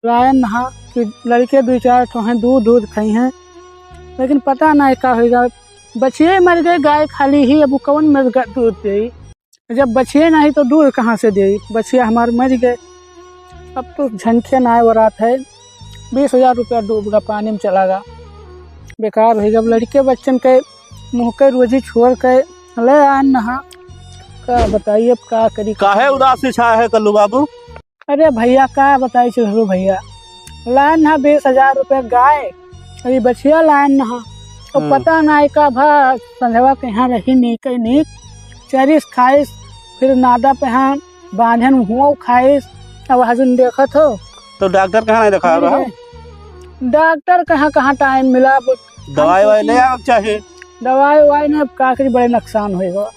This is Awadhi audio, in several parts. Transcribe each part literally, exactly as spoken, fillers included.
लायन नहा कि लड़के दुइ चार ठो हैं, दूध दूध खाई हैं, लेकिन पता नाहीं का होइगा। बछिया मरि गए, गाय खाली ही, अब उ कौन मेर ग-, दूध देई? जब बछिया नाहीं तो दूध कहाँ से देई? बछिया हमार मरि गए, अब तो झंखे नाहीं वरात है, बीस हजार रुपया डूब गा, पानी में चला गा, बेकार होइगा। अब लड़के बच्चन के मुँह के रोजी छोड़ के ले आन नहा, का बताई अब का करी? काहे उदासी छाए है कल्लू बाबू? अरे भइया, का बताई चिल्हरू भइया, लान हा बीस हजार रुपया गाय, अभी बछिया लान हा, तो हम्म। पता नाहीं का भा संझवा के यहाँ रही नीक नीक, चरिस खाइस, फिर नादा पे हाँ बांधन हुआ खाइस। अब हजुन देखत हो। तो डॉक्टर कहाँ नाहीं दिखावा? डॉक्टर कहाँ, कहाँ टाइम मिला, अब दवाई वाई ले आवे के चाही। दवाई वाई नाहीं, अब का करी, बड़े नुकसान होइगा।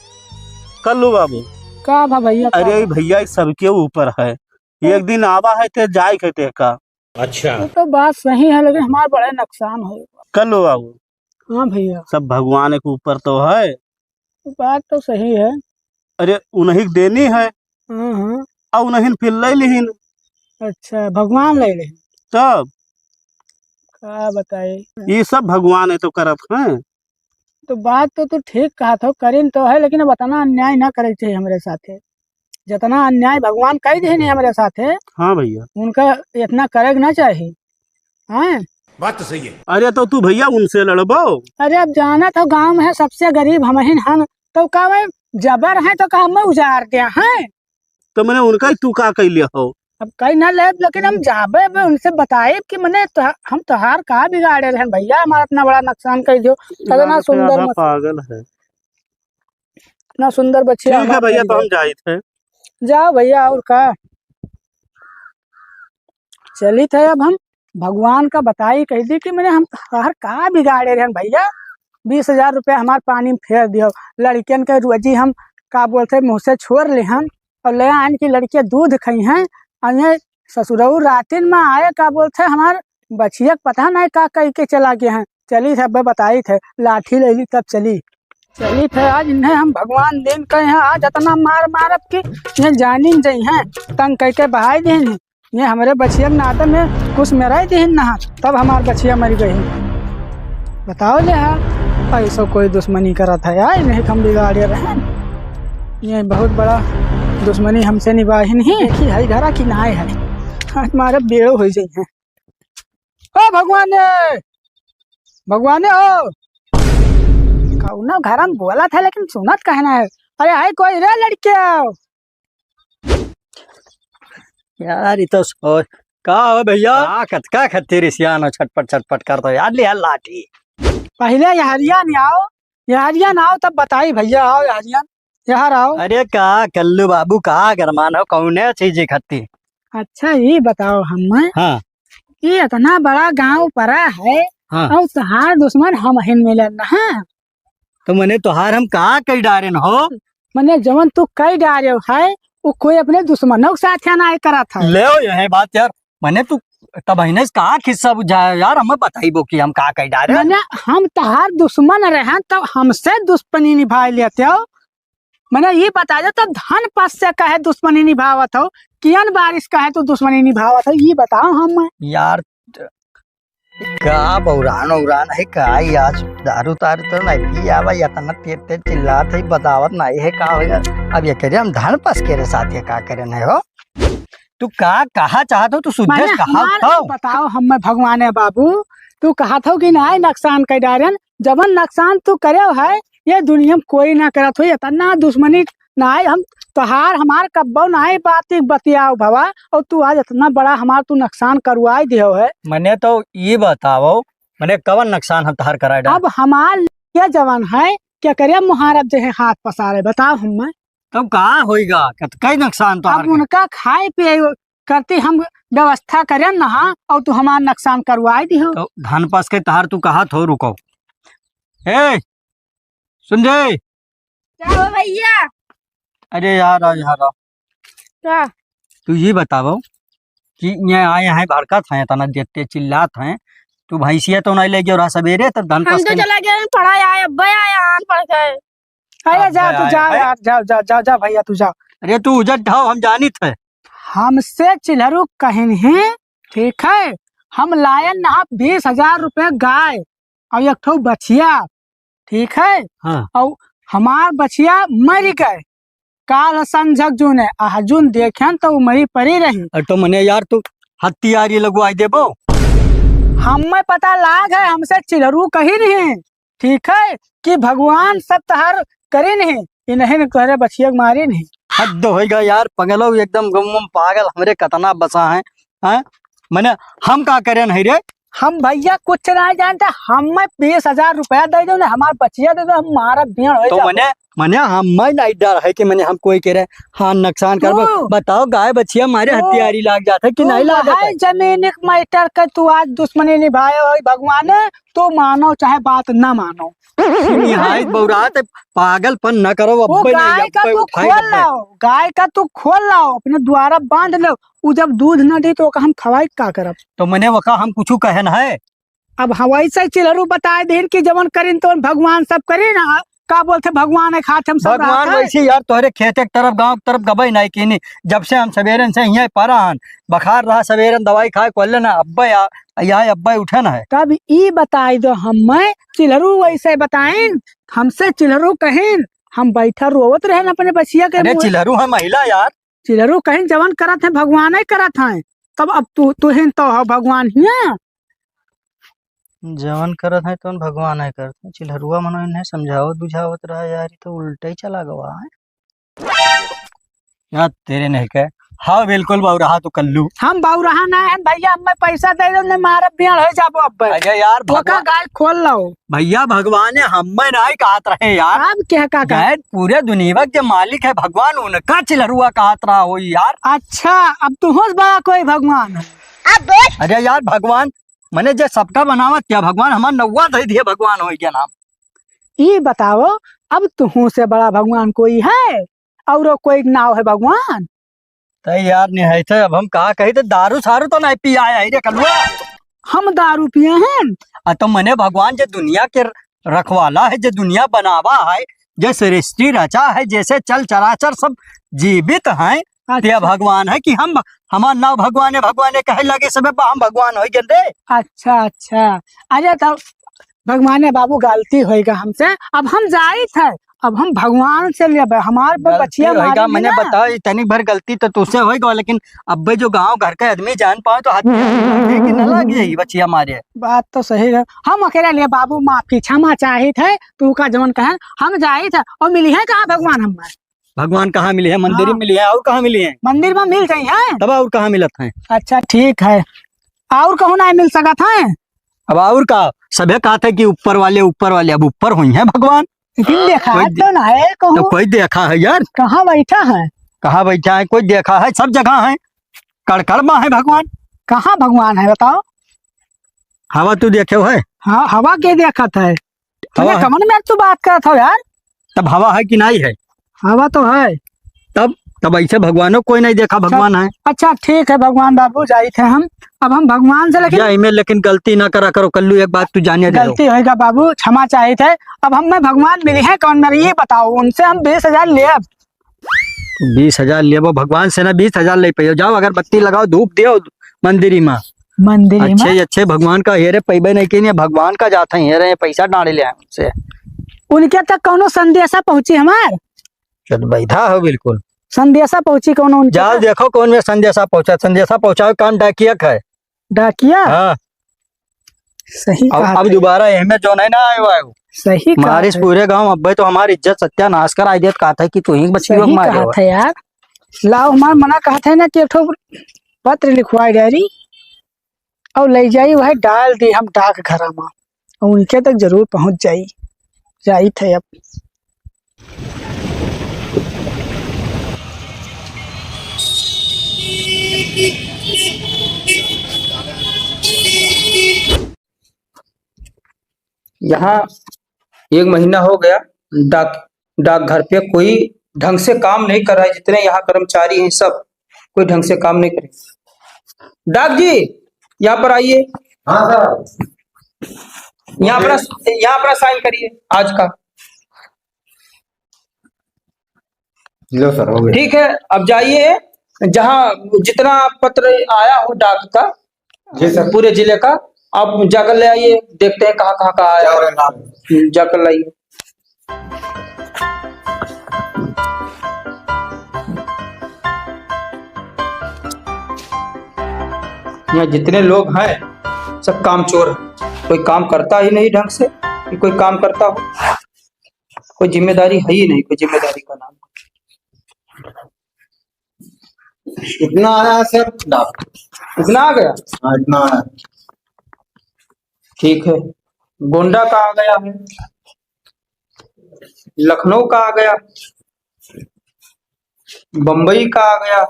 कल्लू बाबू। का भा भइया, का अरे भा? भइया, ई सबके ऊपर है। एक दिन आवा है ते जाए के ते का। अच्छा। वो तो बात सही है, लेकिन हमार बड़ा नुकसान है। कल्लू बाबू। हाँ भइया। सब भगवान के ऊपर तो है। बात तो सही है। अरे, उन्हीं के देनी है। हाँ, हाँ। और उन्हीं फिर ले लिहिन। अच्छा, भगवान ले लिहिन। तब? का बताई? ये सब भगवान है तो करत हैं। तो बात तो तू ठीक कहत हो, करिन तो है, लेकिन अब अतना अन्याय ना करे के चाहिए हमरे साथे। जतना अन्याय भगवान कइ दिहिन हमरे साथे, हाँ भइया। उनका इतना करे के ना चाही। हैं? बात तो सही है। अरे तो तू भइया उनसे लड़बो? अरे अब जानत हो गाँव में है सबसे गरीब हमहिन हन, तो का भाई जबर है तो का हमें उजाड़ दिया है? तो मने उनका ही तू का कइ लिया हो? अब कहीं ना लेब, लेकिन हम जाबे, अब उनसे बताइब कि मने तो, हम तोहार का बिगाड़े रहन भइया, हमारा इतना बड़ा नुकसान कर दियो, इतना सुंदर मस-, पागल है। इतना सुंदर बच्चिया ठीक है हमार भइया, तो हम जाइत है। जाओ भइया, और का, चलित है अब हम भगवान का बताई, कह दी कि मने हम तोहार का बिगाड़े रहन भइया, बीस हजार रुपया हमार पानी में फेर दियो, लड़कियन के रोजी हम का बोलते मुँह से छोड़ लिहन, और ले आन की लड़कियाँ दूध खइहैं, और ये ससुरऊ रातिन में आए, का बोलत है, हमार बछिया के पता नहीं का कइ के चला गए हैं। चलित है, अब्बे बताइत है, लाठी ले ली तब चली। चलित है, आज इन्हें हम भगवान दिन कहे हैं, आज इतना मार मारब कि ये जानिन जइहैं, तंग कइ के बहाई देन। ये हमरे बछिया के नाते में कुछ मेरा ही दिहिन ना, तब हमार बछिया मरि गई। बताओ ले हा, ऐसो कोई दुश्मनी करत है यार, इन्हें हम बिगाड़े रहन। ये बहुत बड़ा दुश्मनी हमसे निभाहिन ही। देखी है घरा कि नाय है, आज मारे बेड़ो होइ जइहैं। ओ भगवान ने, भगवान ने हो, कौनो घरन बोलत है लेकिन सुनत कहना है। अरे है कोई रे लड़के? यार, ई तो सो-, का हो भइया? का खत-, का खत्ती रिसियान हो, छटपट, छटपट करत हो यार, लिया लाठी। पहिले यहरिया न आओ, यहरिया न आओ, तब बताई भइया, आओ यहरिया, यहर आओ। अरे का कल्लू बाबू, का गरमान हो, कौने चीज खत्ती? अच्छा, ई बताओ हम्मे, हाँ। ई इतना बड़ा गाँव परा है, हाँ। और तोहार दुश्मन हमहिन मिलन ना, हाँ? तो मने तोहार हम का कइ डारेन हो? मने जवन तू कइ डारे है, वो कोई अपने दुश्मनों के साथ या ना करत है। ले हो, यह बात यार, मने तू तब इन्हें का खिस्सा बुझाया यार, हमें बताइबो कि हम का कइ डारे। मने हम तोहार दुश्मन रहन, तब हमसे दुश्मनी निभाए लेते हो। मने ये बता दे, तब धन पस से कहे दुश्मनी निभावत हो, कियन बारिश कहे तू दुश्मनी निभावत हो, ये बताओ हम। यार, का बौरान औरान है का? ई आज दारू तारू तो नहीं पी आवा, इतना तेज तेज चिल्लात है, बतावत नहीं है का हो यार। अब ये करे हम धन पस के रे साथ ये का करे नहीं हो? तू का कहा चाहत हो? तू सुद्देश माने कहा हमार था? बताओ, हम भगवान है बाबू, तू कहा था कि नहीं नुकसान कर डारेन, जबन नुकसान तू करे है, ये दुनिया में कोई ना करत हो, इतना दुश्मनी नाई, हम तोहार हमार कब्बो नाई बात बतियाओ भवा, और तू आज इतना बड़ा हमार तू नुकसान करवाई दियो है। मने तो ये बताओ, मने कवन नुकसान हम तोहार कराए डाल? अब हमार ये जवान है, क्या करे मुहारब जे है हाथ पसारे, बताओ हमें। तब का होइगा? कत-, कई नुकसान तोहार अब के। उनका खाए पिए करती हम व्यवस्था करें ना, और तू हमार नुकसान करवाई दियो। तो धन पस के तोहार तू कहा थो रुको। ए, सुन रे। क्या हो भैया? अरे यार, आ यार, आ। क्या? तू ये बताओ कि ये आए हैं, भड़कत हैं, इतना देते चिल्लात हैं, तू भैंसिया तो नहीं ले गयो रहा सवेरे, तब धन हम पस तो के चला गया, पढ़ा आए, अब्बा आए, आन पढ़ के। अरे अब जा, तू आए, जा आए। यार, जा, जा, जा, जा भैया, तू जा। अरे तू उजट ढाओ, हम जानित है। हमसे चिल्हरू कहिन है ठीक है, हम लायन ना बीस हजार रुपया गाय और एक ठो बछिया, ठीक है? हाँ। और हमार बछिया मरि गए, काल संझक जूने, आ जून देखेन तो उ मरी परी रही। अरे तो मने यार, तू हत्यारी लगवाई देबो। हमें पता लाग है, हमसे चिल्हरू कही नहीं, ठीक है, कि भगवान सब तहर करी नहीं, इन्हें तोहरे बछिया के मारी नहीं। हद होइगा यार, पगलो एकदम गुम गुम पागल, हमरे कतना बसा है, हैं? मने हम का करेन है रे? हम भैया कुछ ना जानते, हमें बीस हजार रुपया दे दो ना, हमार बचिया दे दो, हम मारा बियान हो तो जाओ। मने, मने हमें नहीं डर है कि मने हम कोई के रहे, हाँ, नुकसान करबो। तू, बताओ, गाय बछिया मारे तू, हत्यारी लाग जात है कि तू नहीं लाग जात है? जमीन एक मैटर के तू आज दुश्मनी निभाए हो भगवान, तू मानो चाहे बात ना मानो। निहायत बौरात है, पागलपन न करो, वो अब्बे नहीं, गाय का अब्बे तू उठाई खोल अब्बे। लाओ, गाय का तू खोल लाओ, अपने द्वारा बांध लो, उ जब दूध न दी तो ओका हम खवाई का करब? तो मने ओका हम कुछु कहन है? अब हम वैसे चिल्हरू बताए दिन कि जवन करिन तवन भगवान सब करी ना, का बोलते भगवान है खाते हम सब भगवान रहत है। वैसे यार तोहरे खेते के तरफ गाँव के तरफ गबे नहीं कीनी, जब से हम सवेरन से हियाँ परा हन, बखार रहा सवेरन दवाई खाए कोल्ले ना, अब्बे आ, या अब्बे उठन है। तब ई बताई दो हमें चिल्हरू वैसे बताइन, हमसे चिल्हरू कहिन, हम बैठा रोवत रहन अपने बचिया के अरे मुँह। चिल्हरू है महिला यार। चिल्हरू कहिन जवन करत है भगवान ही करत है। तब अब तू, तू हिन तो हो भगवान हिया। जवन करत है तवन भगवान ही करत है। चिल्हरुआ मनो इन्हें समझावत बुझावत रहा यार, ई तो उल्टा ही चला गवा है। यार तेरे नहीं के। हाँ बिल्कुल बौराहा तू कल्लू। हम बौराहा ना है भैया, हमें पैसा दे दो, नहीं मारब बियान हो जाबो अब। अरे यार तो का भगवान गाय खोल लो। भैया भगवान है, हमें नहीं कहत रहे यार। अब क्या का, का? गाय पूरे दुनिया के मालिक है भगवान, उनका चिल्हरुआ कहत रहा हो यार। अच्छा, अब तू होश बड़ा कोई भगवान है। अरे यार भगवान, मने जे सबका बनावत क्या भगवान, हमार नौवा दे दिए भगवान हो गया नाम। ई बताओ, अब तुहू से बड़ा भगवान कोई है? औरो कोई नाव है भगवान? तै यार निहायत है, अब हम का कही, तो दारू सारू तो नहीं पिया है रे कलुआ। हम दारू पिए हैं? आ तो मने भगवान जे दुनिया के रखवाला है, जे दुनिया बनावा है, जे सृष्टि रचा है, जैसे चल चराचर सब जीवित हैं, ते अच्छा। भगवान है कि हम, हमार नाव भगवाने भगवाने कहे लगे सबे बा, हम भगवान हो गए रे। अच्छा, अच्छा। अरे तो भगवाने बाबू गलती होइगा हमसे, अब हम जाइत है, अब हम भगवान से लेबे, हमार पर गलती बचिया होइगा, मारेंगे मने ना। बताओ, ई तनिक भर गलती तो तुझसे होइगा, लेकिन अब्बे जो गांव घर के आदमी जान पाओ तो हाथ में लागे कि न लागे, यही बचिया मारे। बात तो सही है, हम अकेले लिए बाबू माफ की क्षमा चाहित है, तू का जवन कहे, हम जाइत है, और मिली है कहाँ भगवान हमारे? भगवान कहाँ मिली है? मंदिर हाँ। में मिली है, और कहाँ मिली है? मंदिर में मिल जाई है। तब और कहाँ मिलत है? अच्छा ठीक है, और कहूँ ना मिल सकत है? अब और का, सभे कहत है कि ऊपर वाले, ऊपर वाले, अब ऊपर होई हैं भगवान। लेकिन देखा कोई है दे-, तो ना है कहूँ। तो कोई देखा है यार? कहाँ बैठा है? कहाँ बैठा है? कोई देखा है? सब जगह है, कड़ कड़ मा है भगवान। कहाँ भगवान है बताओ? हवा तू देखे हो है? हाँ, हवा के देखत है? हवा तूने है। कमन में तू बात करत हो यार? तब हवा है कि नहीं है? हवा तो है। तब, तब ऐसे भगवानों कोई नहीं देखा, अच्छा, भगवान है। अच्छा, ठीक है, भगवान बाबू, जाइत है हम। अब हम भगवान से लेकिन या इमे लेकिन गलती ना करा करो, कल्लू, एक बात तू जानिए दे। गलती होइगा बाबू, क्षमा चाहित है। अब हम में भगवान मिली है कौन मेरे, ये बताओ, उनसे हम बीस हजार लेब। बीस हजार लेबो, भगवान से ना बीस हजार ले पाइयो। जाओ, अगरबत्ती लगाओ, धूप दियो मंदिरी मा। मंदिरी मा? अच्छे, अच्छे भगवान का हेरे पैबे नहीं कीन, भगवान का जात है, हेरे पैसा डांडे ले आए उनसे। उनके तक कौनो संदेशा पहुँची हमार? चल बैठा हो बिल्कुल। संदेशा पहुँची कौनो उनके जाओ तक? देखो कौन में संदेशा पहुँचा, संदेशा पहुँचाओ काम डाकिया का है। डाकिया? हाँ। सही अब, कहा अब था। दोबारा एहमे जो नहीं ना आयो आयो। सही कहा मारिस था। पूरे गांव, अब्बे तो हमारी इज्जत सत्यानाश कराई देत, कहा था कि तू ही बचियो सही मारे कहा हो। था यार। लाओ, हमार मना कहा था ना कि एक ठो पत्र लिखवाई डायरी और ले जाई, वह डाल दी हम डाक घरा में, और उनके तक जरूर पहुंच जाई। जाई थे अब। यहाँ एक महीना हो गया, डाक, डाकघर पे कोई ढंग से काम नहीं कर रहा है। जितने यहाँ कर्मचारी हैं, सब कोई ढंग से काम नहीं करे। डाक जी, यहाँ पर आइए। हाँ सर। यहाँ अपना, यहाँ अपना साइन करिए आज का। लो सर, हो गया। ठीक है, अब जाइए, जहाँ जितना पत्र आया हो डाक का, जी सर। पूरे जिले का। आप जाकर ले आइए, देखते हैं कहाँ कहाँ का आया। क्या हो रहा है नाम? हम्म, जाकर लाइए। यहाँ जितने लोग हैं, सब कामचोर हैं। कोई काम करता ही नहीं ढंग से कि कोई काम करता हो। कोई जिम्मेदारी है ही नहीं, कोई जिम्मेदारी का नाम। इतना आया है सर। इतना आ गया? हाँ, इतना आया। ठीक है, गोंडा का आ गया है, लखनऊ का आ गया, बम्बई का आ गया।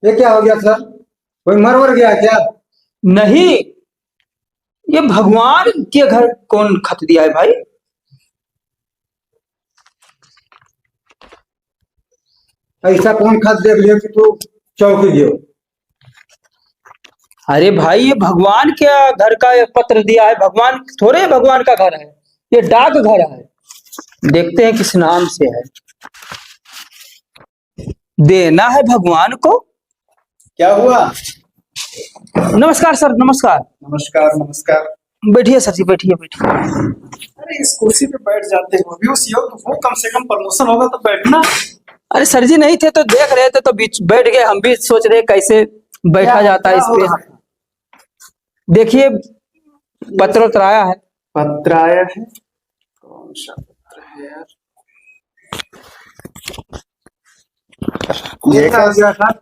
ये क्या हो गया सर? कोई मर वर गया क्या? नहीं, ये भगवान के घर कौन खत दिया है भाई? ऐसा कौन खत दे दियो कि तू चौंक गयो? अरे भाई, ये भगवान के घर का ये पत्र दिया है, भगवान थोड़े भगवान का घर है, ये डाक घर है। देखते हैं किस नाम से है। देना है भगवान को। क्या हुआ? नमस्कार सर, नमस्कार। नमस्कार, नमस्कार। बैठिए सर जी, बैठिए, बैठिए। अरे, इस कुर्सी पे बैठ जाते हो, अभी उस योग, वो कम से कम promotion होगा तो बैठना। अरे सर जी नहीं थे तो देख रहे थे तो बीच बैठ गए, हम भी सोच रहे कैसे बैठा क्या, जाता है क्या इस हो पे। रहा है? देखिए, पत्र उत्तर आया है। पत्र आया है? कौन सा पत्र है यार? ये ये क्या सर, हो गया सर?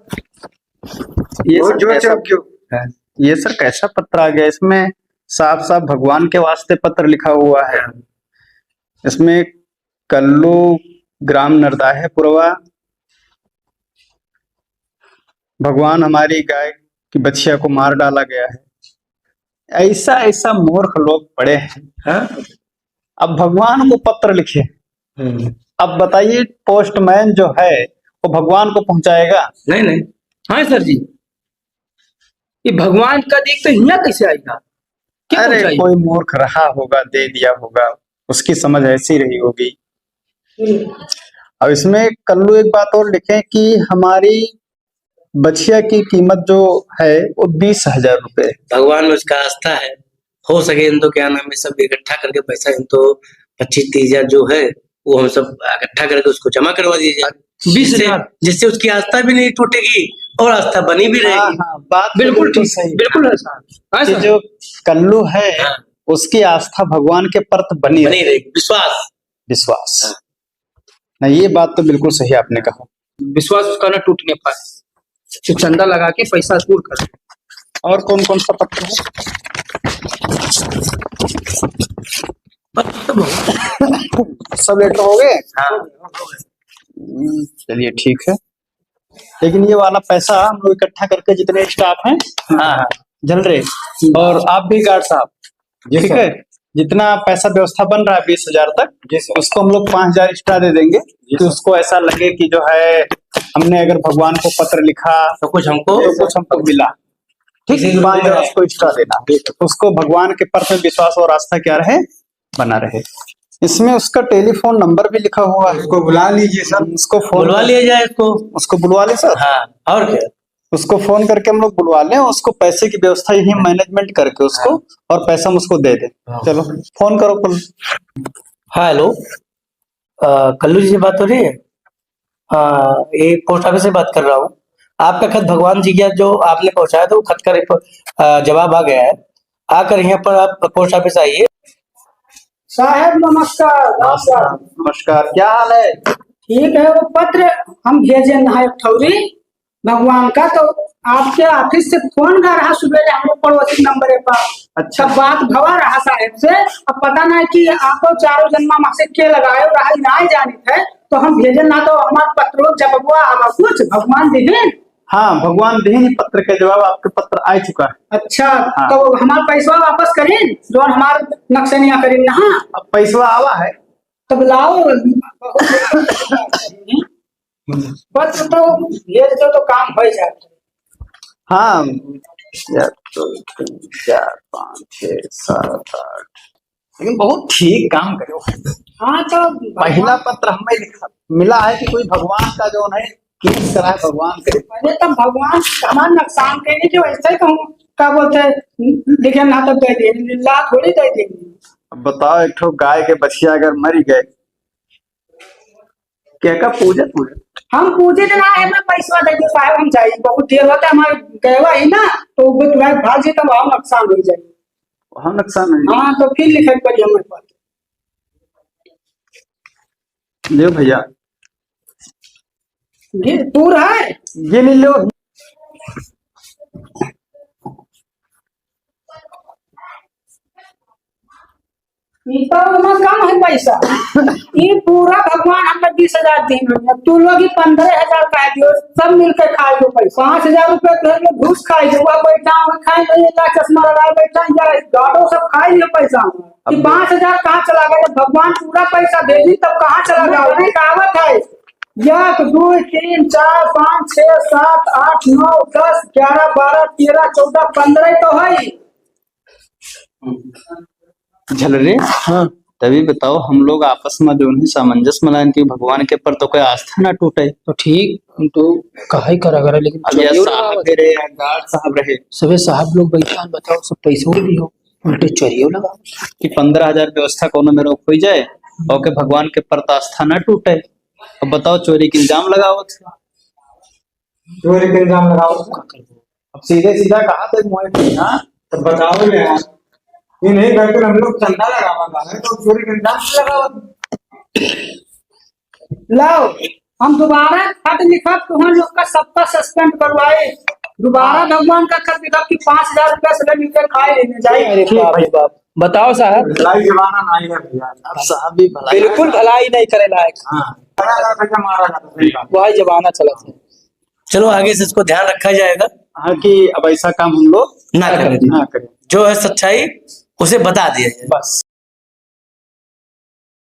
ये बहुत सर जोर से कैसा, क्यों? ये सर कैसा पत्र आ गया? इसमें साफ साफ भगवान के वास्ते पत्र लिखा हुआ है। इसमें कल्लू ग्राम नरदाहे पुरवा, भगवान हमारी गाय की बछिया को मार डाला गया है। ऐसा ऐसा मूर्ख लोग पड़े हैं। हाँ? अब भगवान को पत्र लिखे। हम्म। अब बताइए, पोस्टमैन जो है वो भगवान को पहुंचाएगा? नहीं, नहीं। हाँ सर जी, ये भगवान का देख तो हियाँ कैसे आएगा? क्या अरे, पहुंचाएगा? कोई मूर्ख रहा होगा, दे दिया होगा, उसकी समझ ऐसी रही होगी। हम्म। अब इसमें कल्लू एक बात और लिखे कि हमारी बछिया की कीमत जो है वो बीस हजार रुपए। भगवान में उसका आस्था है, हो सके तो क्या नाम है, सब इकट्ठा करके पैसा, तो पच्चीस तीस हजार जो है वो हम सब इकट्ठा करके उसको जमा करवा दिया जाए। बीस हजार। जिससे, जिससे उसकी आस्था भी नहीं टूटेगी और आस्था बनी भी रहेगी। हाँ, हाँ, बात तो बिल्कुल बिल्कुल ठीक, सही। बिल्कुल है सर। हाँ कि सर। जो कल्लू है, हाँ। उसकी आस्था भगवान के प्रति बनी बनी रहे। रहेगी, विश्वास। विश्वास। हाँ। ना, ये बात तो बिल्कुल सही आपने कहा। विश्वास उसका ना टूटने पाए, तो चंदा लगा के पैसा पूर कर। और कौन कौन सा पत्र है? पत्र तो बहुत। सब लेटर हो गए? हाँ। हम्म, चलिए, ठीक है। लेकिन ये वाला पैसा हम लोग इकट्ठा करके जितने स्टाफ हैं, हाँ, हाँ। झलरे, और आप भी गार्ड साहब, जी ठीक सर। है, जितना पैसा व्यवस्था बन रहा है बीस हजार तक, जी सर। उसको हम लोग पाँच हजार एक्स्ट्रा दे देंगे, जी कि सर। उसको ऐसा लगे कि जो है, हमने अगर भगवान को पत्र लिखा तो कुछ हमको तो कुछ हमको मिला। ठीक है, जी, पाँच हजार जी। उसको एक्स्ट्रा देना, जी सर। उसको भगवान के प्रति विश्वास और आस्था क्या रहे, बना रहे। इसमें उसका टेलीफोन नंबर भी लिखा हुआ है। उसको बुला लीजिए सर। उसको फोन बुलवा कर लिया जाए इसको। उसको बुलवा ले सर। हाँ, और क्या? उसको फोन करके हम लोग बुलवा लें, उसको पैसे की व्यवस्था यही मैनेजमेंट करके उसको, हाँ। और पैसा हम उसको दे दें। हाँ। चलो, फोन करो कल। हाँ, हेलो, अ, कल्लू जी से बात हो रही है? हाँ, ये पोस्ट ऑफिस से बात कर रहा हूँ। आपका खत भगवान जी गया जो आपने पहुँचाया था, वो खत का रिपो-, अ, जवाब आ गया है। आकर यहाँ पर आप पोस्ट ऑफिस आइए। साहब नमस्कार, नमस्कार। नमस्कार, नमस्कार, क्या हाल है? ठीक है, वो पत्र हम भेजे ना एक ठौरी भगवान का, तो आपके ऑफिस से फोन गा रहा सुबेरे हमरे पड़ोसी नंबर पर। अच्छा। तब बात भवा रहा साहब से, अब पता नहीं कि आपको चारों जन्मा माँ से के लगाए रहा, ना जानित है, तो हम भेजे ना तो हमार पत्रो जबबुआ आवा कुछ, भगवान दिहिन। हाँ, भगवान दिहिन ही पत्र के जवाब, आपके पत्र आ चुका है। अच्छा, हाँ। तो हमार पैसा वापस करीन, जो हमार नक्शनिया करीन ना। अब पैसा आवा है। तब लाओ। पत्र तो भेज दो तो काम हो जाता। हाँ, यार, तो तीन, चार, पाँच, छः, सात, आठ, लेकिन बहुत ठीक काम करो। हाँ, तो भगवान पहला पत्र हमें लिखा, मिला है कि कोई भगवान का जो है केस कराए भगवान के। अरे, तो भगवान हमारा नुकसान करेंगे कि वैसे ही कहूँ, क्या बोलते हैं, लिखे ना तो दे देंगे, ला थोड़ी दे देंगे। अब बताओ, एक ठो गाय के बछिया अगर मरी गए, क्या का पूजे पूजे? हम पूजे तो ना है, मैं पैसा दे दो साहब, हम जाइए, बहुत देर होता है हमारे गएवा ही ना, तो वो तुम्हारे भाग जी तब हम नुकसान हो जाए। हम नुकसान हो जाए। हाँ, तो फिर लिखे पड़ी हमारे पास। लियो भैया। ये पूरा है? ये ले लो। ई तो ओमा कम है पैसा। ई पूरा भगवान हमका बीस हजार दिन में, तू लोग ही पन्द्रह हजार का दियो, सब मिलके खाए दो पैसा। पाँच हजार रुपया तो है, घूस खाए दो, वह बैठा हुआ खाए नहीं, इतना चश्मा लगाए बैठा, या गाड़ो सब खाए लियो पैसा। कि अब पाँच हजार कहाँ चला गया? जब भगवान पूरा पैसा दे दी, तब कहाँ चला गया? अरे, कहावत है, एक, दो, तीन, चार, पाँच, छः, सात, आठ, नौ, दस, ग्यारह, बारह, तेरह, चौदह, पन्द्रह तो है ही। झलरे, हाँ। तभी बताओ, हम लोग आपस में जो है सामंजस्य में लाइन की भगवान के पर तो कोई आस्था ना टूटे। तो ठीक, हम तो कहा ही करा करा, लेकिन अब यार चोरियो साहब लगावत। रहे, या गार्ड साहब रहे। सबे साहब लोग बैठा हैं, बताओ, सब पैसों भी हो, उल्टे चोरियो लगाओ। कि पन्द्रह हजार व्यवस्था कोनो में रोक हो जाए और के भगवान के पर तो आस्था ना टूटे। अब बताओ, चोरी के इल्जाम लगावत है। चोरी के इल्जाम लगाओ। अब सीधे सीधा कहा थे मुँह पे, हाँ? तो बताओ ले यार, ये नहीं करके हम लोग चंदा लगावा है, तो चोरी के इल्जाम क्यों लगावा? लाओ, हम दोबारा खत लिखब, तुहन लोग का सबका सस्पेंड करवाए। दोबारा भगवान का खत लिखब कि पाँच हजार रुपया से लेकर खाए लेने जाए। अरे बाप रे बाप, बताओ साहब। भलाई जमाना नहीं है भैया। अब साहब भी भलाई बिल्कुल भलाई नहीं करे लायक। हाँ, बड़ा बड़ा पैसा मारा जाता है, सही बात। वही जमाना चला था। चलो, आगे से इसको ध्यान रखा जाएगा। हाँ, कि अब ऐसा काम हम लोग ना करें। ना करें। जो है सच्चाई, उसे बता दिया जाए। बस।